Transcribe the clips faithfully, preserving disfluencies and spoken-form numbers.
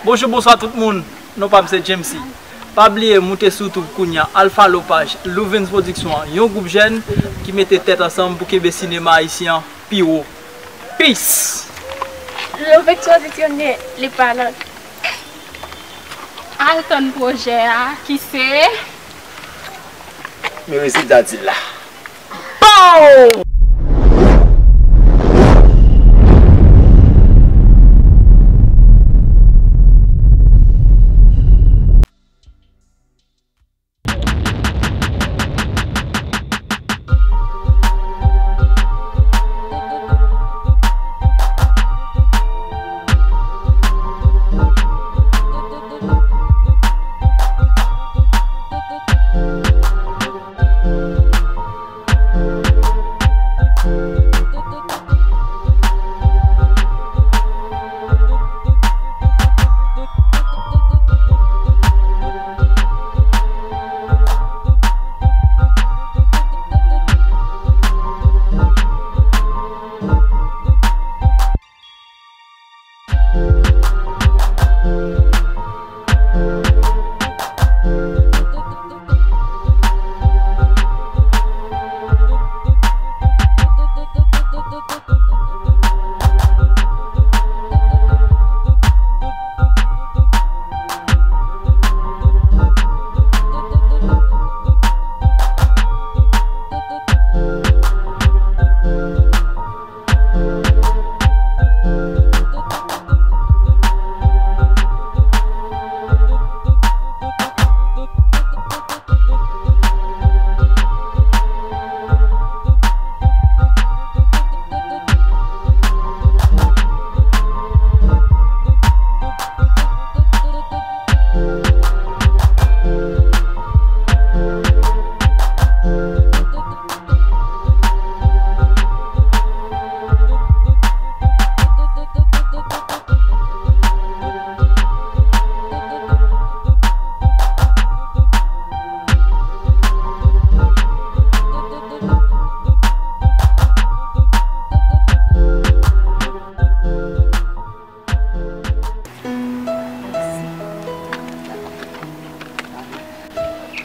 Bonjou, bonswa tout moun. Non pa m se James C. Pa bliye moute sou YouTube kounya, al follow paj Louvens Production an, yon gwoup jèn ki mete tèt ansanm pou kenbe sinema ayisyen an pi wo. Peace! Louvens Production, li pa lòt. Al tann pwojè a ki se Men rezilta dil la. Pow!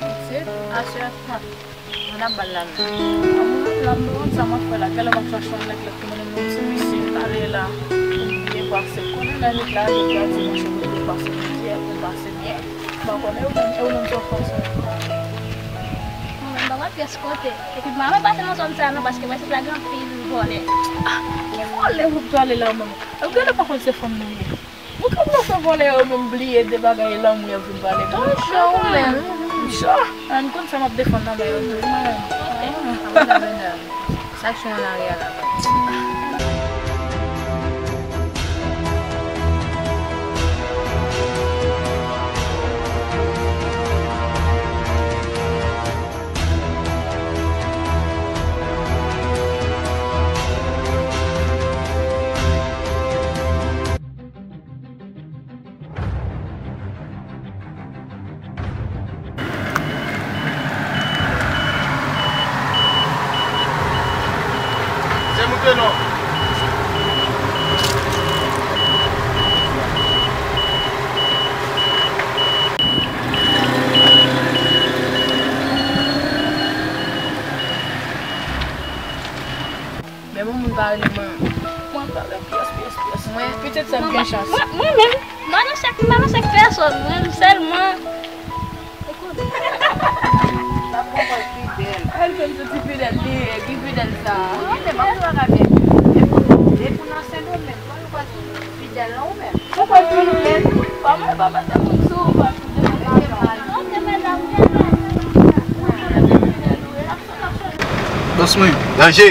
Mesye, aswè, an ap ba l la menm. An mwen menm la, m pa konn sa m ap fè la. Talè m ap chache yon nèg la ki mennen m yon ti misye talè la pou m byen pase. Konnen nan nèg la, nèg la di mwen se pou m pase byen, pou m pase byen. M pa konnen ou menm, e ou menm sa w fè sa. Mwen menm, m pa konn pyès kote. Epi m pa renmen pase nan zòn sa a non, paske mwen santi la gen anpil vòlè. Ah, ki vòlè ou pale la menm? Ou genlè pa konn se fanm nou ye. Ou ka pran fè vòlè yo menm bliye de bagay lanmou y ap vin pale. Mwen cho ou menm. M cho. An konn sa m ap defann nan men yo tou mwen menm. Sa k sou an lari a la. Se moute non. Men bon moun pa rele mwen. Mwen pa rele pyès, pyès, pyès. Mwen, pitit sa m gen chans. Mwen, mwen menm, m pa nan chak, m pa nan chak pèsòn. Mwen sèlman. Ekout. Sa pran pòz fidèl. Al fè m santi fidèl li ye, ki fidèl sa? Wi, men pa konn bagay byen. E pou, e pou nan Sendomeng, kòman nou pral fidèl la ou menm? Ou pral toujou byen? Kòman pa mete moun sou ou, pa toujou byen? Bòs mwen. Danje.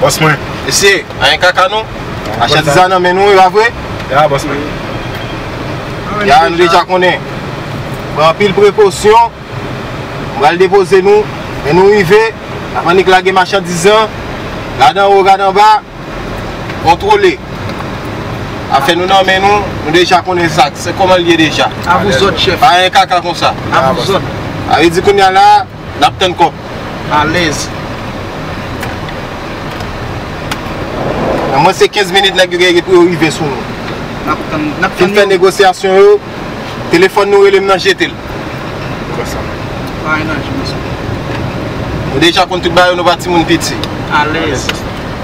Bòs mwen. Mesye, anyen kaka non. Machandiz la nan men nou, e pa vre? Ya, bòs mwen. Ya, nou deja konnen. Pran anpil prekosyon. M pral depoze nou. Men nou rive. N ap annik lage machandiz lan. Gade anwo, gade anba. Kontwole. Afè nou nan men nou, nou deja konnen sa, se kòman l ye deja. A vous autres, chef. Pa anyen kaka konsa. A vous autres. Sa vle di kounye a la, n ap tann kòb. Alèz. Nan mwens ke kenz minit, nèg yo gen pou yo rive sou nou. N ap tann, n ap tann yo. Fin fè negosyasyon yo, telefòn nou rele m nan jete l. Bòs la. Pa gen danje, mesye. Nou deja konn tout bagay yo, nou pa timoun piti. Alèz.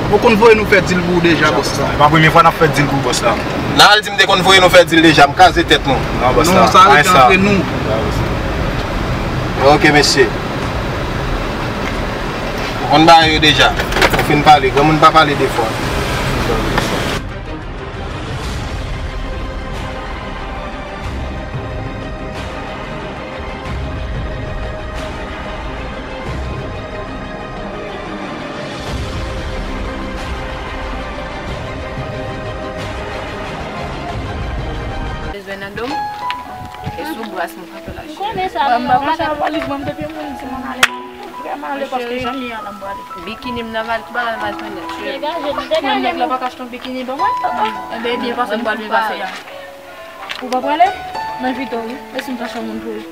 Ou konn voye nou fè dil pou ou deja, bòs la. Se pa premye fwa n ap fè dil pou bòs la. N a al di m te konn voye nou fè dil deja, m kraze tèt nou. Non, bòs la. Non, sa rete antre nou. Ok, mesye. Ou konn bagay yo deja. Ou fin pale. Granmoun pa pale de fwa. Bezwen nan do m? E sou bras mwen kanpe la, cheri. Konnen sa, non, non, non, sa valiz mwen, m te pye moun, si mwen ale. Vrèman ale, paske jan m ye a la, m prale. Bikini m nan valiz, tout bagay nan valiz mwen nèt, cheri. Degaje, degaje. Nèg la pa ka achte yon bikini ban mwen? Enben, byen pase m pral vin pase a. Ou pa prale? M envite w, wi. E si m ta chè moun pou ou?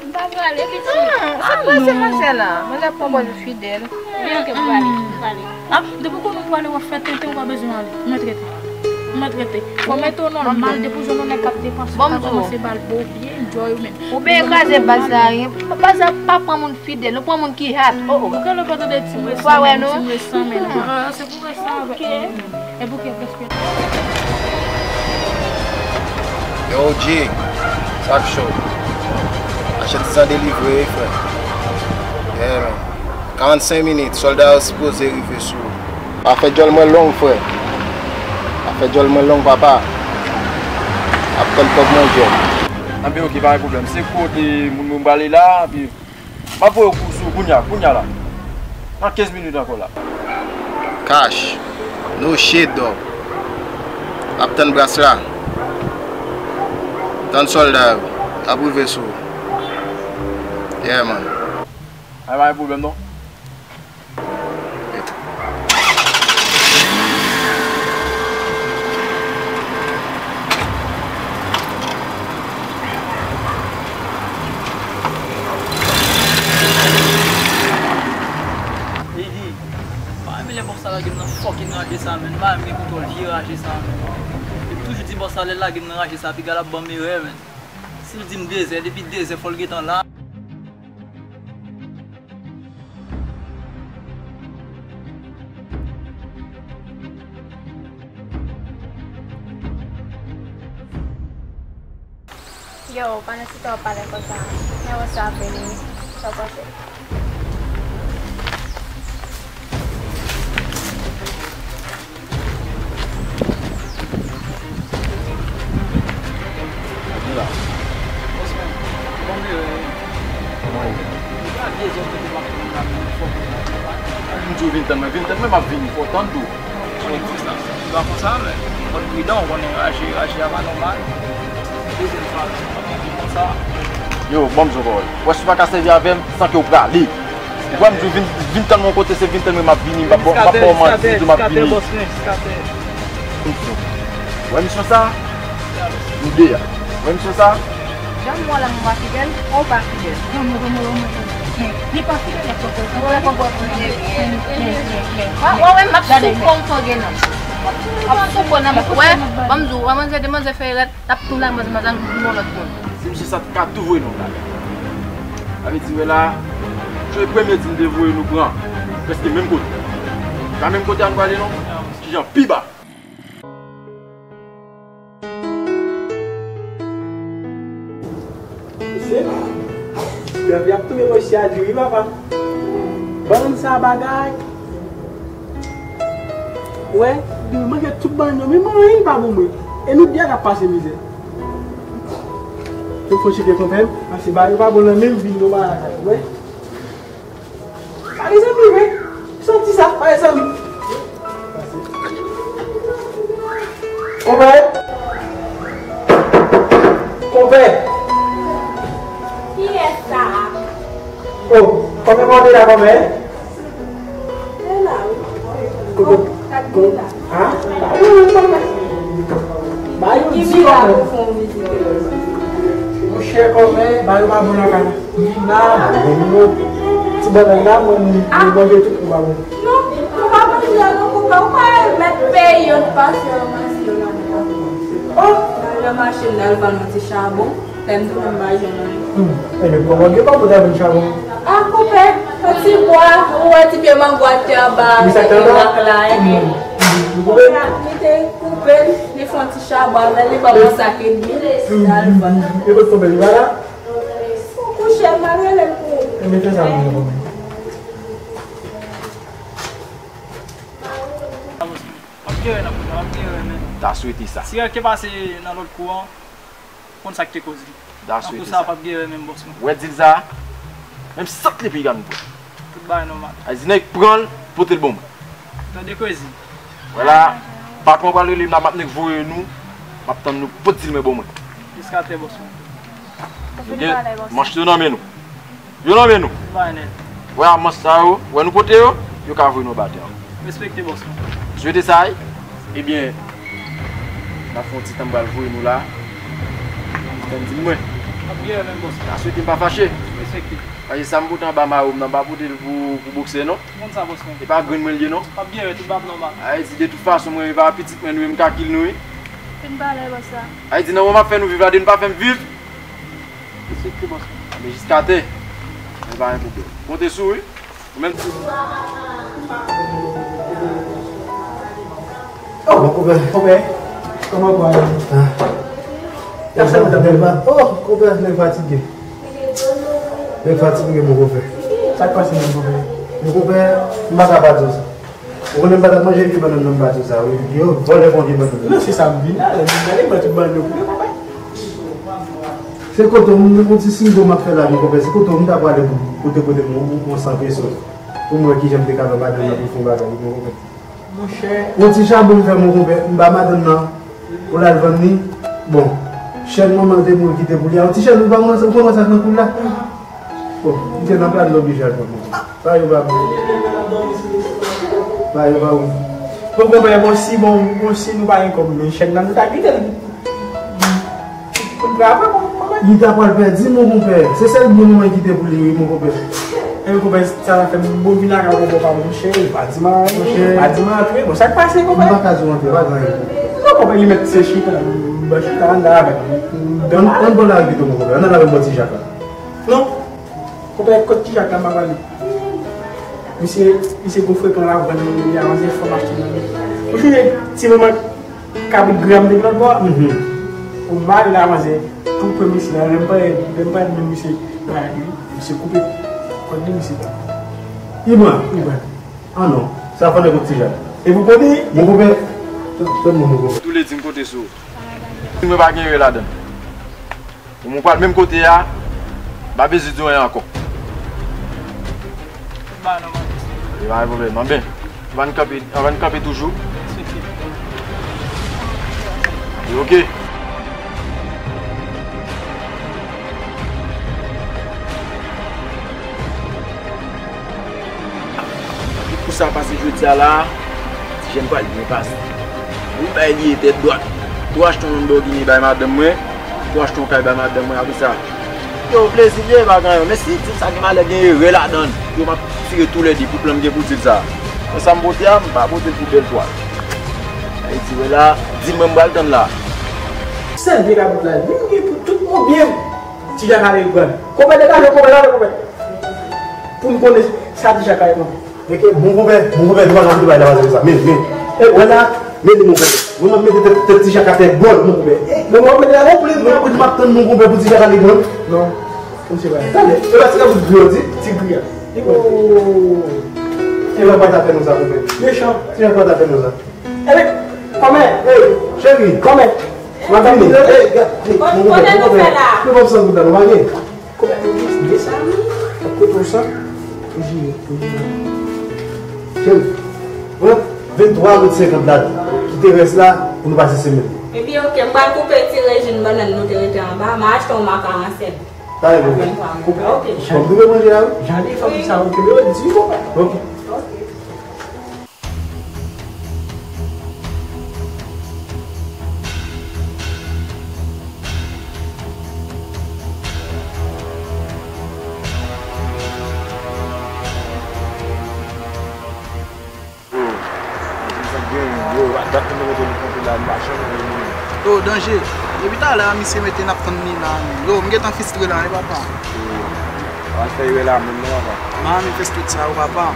M pa prale, pitit. Ah, sa k pase manzè la? Manzè ap pran bòl Fidèl. Byen ke m prale, m prale. Ah, depi w konnen w prale, w ap fè tenten, ou pa bezwen ale. Mwen trete. Mwen trete. Fò mete w nòmal, depi w jwenn yon nèg k ap depanse, ou ka kòmanse ba l bo, byen enjoy ou menm. Ou byen kraze baz la, wi. Baz la pa pran moun fidèl, nou pran moun ki hat. Oh, oh. Ou genlè pa tande ti mwen san, ti mwen san, men non. Ah, se pou mwen san avèk mwen. E bouke prèske. Yo, Jig, sa k cho? Machandiz lan delivre, wi, frè. Yeah, man. Karannsenk minit, sòlda yo sipoze rive sou ou. Afè djòl mwen long, frè. Afè djòl mwen long, papa. Ap tann kòb manje. Anben, ok, pa gen pwoblèm. Se kote moun mwen prale la, epi M ap voye w sou kounya, kounya la. Nan kenz minit ankò la. Cash. No shade, dog. Ap tann bras la. Tann sòlda yo. Ap rive sou ou. Yeah, man. Ay, pa gen pwoblèm, non. Lady, m pa renmen lè bòs la lage m nan fucking raje sa, menn. M pa renmen kontwòl vye raje sa, menn. Li toujou di bòs la lè l lage m nan raje sa, piga l ap ban m erè, menn. Si l di m dezè, depi dezè, fò l gentan la. Yo, pandan se tan w ap pale konsa, men wè sa apre li, sa w panse? Vin la. Bòs mwen, ban m erè, wi. Kòman erè? Ou pa vye zòt mete m ap tann la, men fòk ou la. M di w vin tann mwen, vin tann mwen, m ap vini, fò w tann tou. Ou konnen bòs la, ou pa konsa, men fò n pridan, ou konnen raje, raje a pa nòmal. Dezyèm fwa, m ap vin konsa. Yo, ban m di w yon pawòl. Wè, si w pa ka sèvi avè m, san ke w prale. Ou wè m di w vin, vin tann mwen kote, se vin tann mwen m ap vini, m p ap ba w, m p ap ba w manti, m di w m ap vini. Ou wè misyon sa? Nou de a. Ou wè misyon sa? Jan m wè w la, m pa fidèl, ou pa fidèl. Li pa fidèl, l ap pran pòz. Ou pa pran pòz. Wè, wè, m ap sou kò w, fò gen nan. M ap sou kò nan, wè, ban m di w, wè, manzè, de manzè fè erè, l ap tou la, manzè, manzè, al yon lòt moun. Si misye sa t ka tou voye nou prale. Sa vle di, wè la, se premye di m te voye nou pran. Prèske menm kote. Pa menm kote a nou prale, non? Kijan pi ba. Mesye, lèv y ap touye mesye a di wi, papa. Bann sa bagay. Wè, li manje tout bann yo, menm anyen pa bon mwen. E nou de a k ap pase mizè. Yo fò cheke konpè m, pase ba yo pa bon nan menm vin yo ba lakay, wè. Pa gen zanmi vre. Santi sa, pa gen zanmi. Konpè. Konpè. Kiyès sa? Oh, konpè, pa w te la, konpè? Monchè, kòmè, ba yo pa bon nan kay la. Vin la, ti bannann la, mwen, mwen manje tout pou ba mwen. Non, ou pa manje non, konpè, ou pa remèt peyi yo, nou pase ranmase yo la. Nan machin nan, al vann yon ti chabon. Lè m tounen, m pa jwenn anyen. Hmm. Ebyen, kòman gen pa pou ta vann chabon? A, konpè, yon ti bwa, ou wè ti pye mango a te anba, Wi, sa te anba? Lak la, ebyen. Hmm. Konpè? Konpè, li te koupe l, li fè yon ti chabon avè l, li ban m yon sak edmi, l al vann. E kot konpè, li pa la? Ou kouche, m al rele l pou ou. Ebyen, fè sa pou mwen, konpè. W ap gere nan kounye a, w ap gere, men. Ta swete sa. Si rèl ke pase nan lòt kou an, konn sa k te koze. Ta swete sa. Nan kou sa, w ap gere menm, bòs mwen. Ou wè dil sa? Menm sant li piga nou pran. Tout bagay nòmal. Ay di nèg pran l, pote l ban mwen. Tande Crazy. Vwala, patwon pral rele m la, m ap nèk voye nou, m ap tann nou, pote dil mwen ban mwen. Jiskatè, bòs mwen. Yo gen manch yo nan men nou. Yo nan men nou. Wè a manch sa yo, wè nou pote yo, yo ka voye nou anba tè an. Respekte bòs mwen. Swete sa, wi. Ebyen, n ap fè yon ti tan m pral voye nou la. Tann di mwen. Ap byen menm bòs mwen. N a swete m pa fache. Respekte. Paske sa m pote anba mayo m nan, m pa pote l pou, pou bokse non. Konn sa bòs mwen. E pa grenn mwen l ye non. Ap byen tout bab nòmal. Ay di de tout fason mwen e pa pitit mwen nou e m ka kil nou wi. Fin pale bòs la. Ay di nan mwen m ap fè nou viv la de nou pa fè m viv. Respekte bòs mwen. Men jiskatè. Men pa gen pwoblèm. Konte sou ou wi. Ou menm tou. Oh, mon konpè. Konpè, kòman w ye? Ah. Nèg sa nou t ap fè. Oh, konpè, nèg fatige. Nèg fatige, mon konpè. Sa k pase, mon konpè? Mon konpè, m pa ka pa di w sa. Ou konnen m pa t ap manje vye bannann nan m pa di w sa, wi. Yo vòlè fè yon vye bannann. Non, se sa m vin la, lè m vin la, li pran tout bannann yo pou li, konpè. Se kote w, m, yon ti sizo m ap fè la, mon konpè. Se kote w, m ta prale pou, kote, kote m, yon, yon san peso. Pou m wè kijan m te ka fè madanm nan pou fè yon bagay, mon konpè. Monchè. Yon ti chabon m fè, mon konpè. M ba madanm nan pou l al vann li. Bon, chèn manman l te mouri kite pou li a. Yon ti chèn, ou pa konn sa, ou konn sa k nan kou l la? Bon, m te nan plat la oblije al pran manje. Pa yo pa bon. Pa yo pa bon. Bon, konpè, bon, si, bon, bon, si nou pa gen kòb, men chèn nan nou ta kite l. Pou n travay, bon, konpè. Li ta pral pèdi, mon konpè. Se sèl byen mwen kite pou li, wi, mon konpè. E, konpè, sa la fè m bon vin lakay ou, konpè, pa bon, cheri. Pa di m anyen, pa di m antre. Bon, sa k pase, konpè? M pa ka di w antre, pa gen anyen. Non, konpè, li mèt se chita, ban chita, ann la avè m. Ann, ann pran lari pito, mon konpè. Ann al avè m bò ti Jak la. Non. Konpè, kot ti Jak la m ap ale? Misye, misye gon frekan la vann li, avanse fò m achte nan li. Ou sonje ti manman kabrit granm te gen lòt bò a? Mhm. Ou m ale la avanse, tou pre misye la, lè m parèt, lè m parèt menm misye, misye koupe kòd li, misye pa. Li pran? Li pran. Ah non, sa fò nèg kot ti Jak. E pou kote? Mon konpè, tout, tout moun mon konpè. Toulède m konte sou ou. Mwen pa gen erè ladann. Bon, mwen pral menm kote a, m pa bezwen di w anyen ankò. Tout bagay nòmal. E pa gen pwoblèm, anben. Ann ban n kanpe, ann ban n kanpe toujou. Respekte. E oke. Tout kou sa pase jodi a la, ti jèn pral byen pase. Ou bay li tèt dwat. Tou achte yon Lamborghini bay madanm mwen, tou achte yon kay bay madanm mwen, apre sa. Yo, plezi l ye, pa gen anyen. Men si dil sa gen malè, gen erè ladan l, yo m ap tire toulède pou plan m gen pou dil sa. Men sa m pote a, m pa pote l pou bèl twal. Sa vle di, wè la, di mwen m pral tann la. Sèl vye kabrit la, li gen pou tout moun byen. Ti Jak ale pran. Konpè degaje, konpè ale, konpè. Pou m konnen sa Ti Jak ale pran. Meke, mon konpè, mon konpè, nou pa janm te bay la pase konsa. Men, men. E, wè la, men li, mon konpè. Mwen, m ap mete tèt, tèt Ti Jak atè gòl, mon konpè. E, men mwen, mete la non plis, non, non. M ap tann, mon konpè, pou Ti Jak ale pran. Non, misye pa. Tande, e pa ti kabrit gri yo di? Ti gri a. Oh. E pa, pa ta fè nou sa, konpè. Mechan. Ti Jak pa ta fè nou sa. Ebyen, kòmè. Ey, cheri. Kòmè. M ap vini. Ey, gad, ey, mon konpè, mon konpè. Nou p ap san goud la, nou pa gen. Kòmè, nou di, di sa. Kote w sa? Ou jire, ou jire. Cheri, pran venntwa goud senkant la, kite rès la pou nou pase semèn. Ebyen, oke, m pral koupe ti rejim bannann nou te rete anba, m a achte yon makaron sèl. Pa gen pwoblèm. Koupe. Oke. Bon, m rive manje a, wi. Jan li fè sa, oke, men yo di, konpè. Oke. Oke. Yo, sa k genyen, yo, dat nou mete nou kanpe la, nou pa janm wè moun. Yo, danje. Depi talè a misye mete n ap tann li la menm. Yo, m gentan fristre la wi papa. Yo, w ap fè erè la menm non papa. M pa renmen fè tout sa yo papa.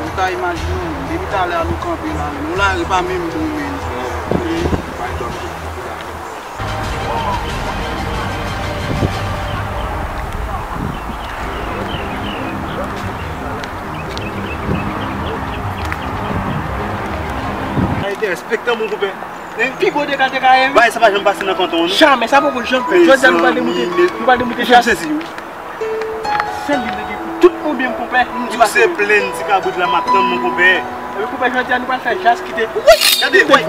Ou ka imajine w, depi talè a nou kanpe la menm. Yon lari pa menm bon menm. Ay, te respektan mon konpè. Pi gwo dega te ka ye wi. Bagay sa pa janm pase nan kanton an non. Jamè, sa poko janm fèt. Jodi a nou pral demoute, nou pral demoute Jas. Sèl li rete pou tout moun byen konpè. M di w se plenn ti kabrit la m ap tann mon konpè. Epi konpè jodi a nou pral fè Jas kite. Gade, woy.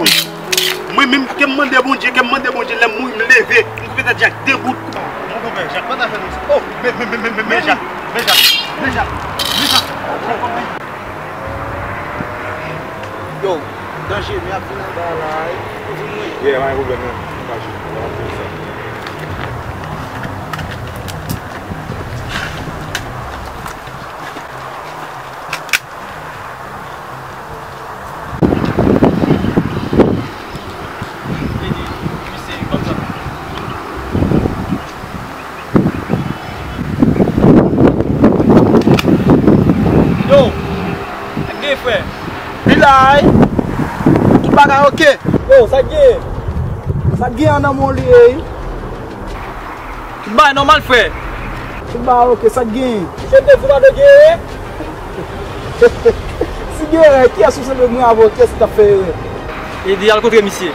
Mwen menm ke m mande Bondye, ke m mande Bondye lè m mouri m leve, m koupe tèt Jak de bout. Mon konpè, Jak pa ta fè nou sa. Oh, men, men, men, men, men, men Jak, men Jak, men Jak, men Jak. Yo, danje, men ap vin anba la wi. Ou vin mwen. Yeah, pa gen pwoblèm non. M pa jou. M ap fè sa. Yo, sa k gen frè? Bilay, tout bagay oke? Yo, sa k gen? Sa k gen an nan mon li ye? Tout bagay nòmal frè. Tout bagay oke, sa k gen? Misye te di pa de gen. Si gen erè, kiyès ou sanble mwen avè w, kiyès ki t ap fè erè? Ede al kontre misye.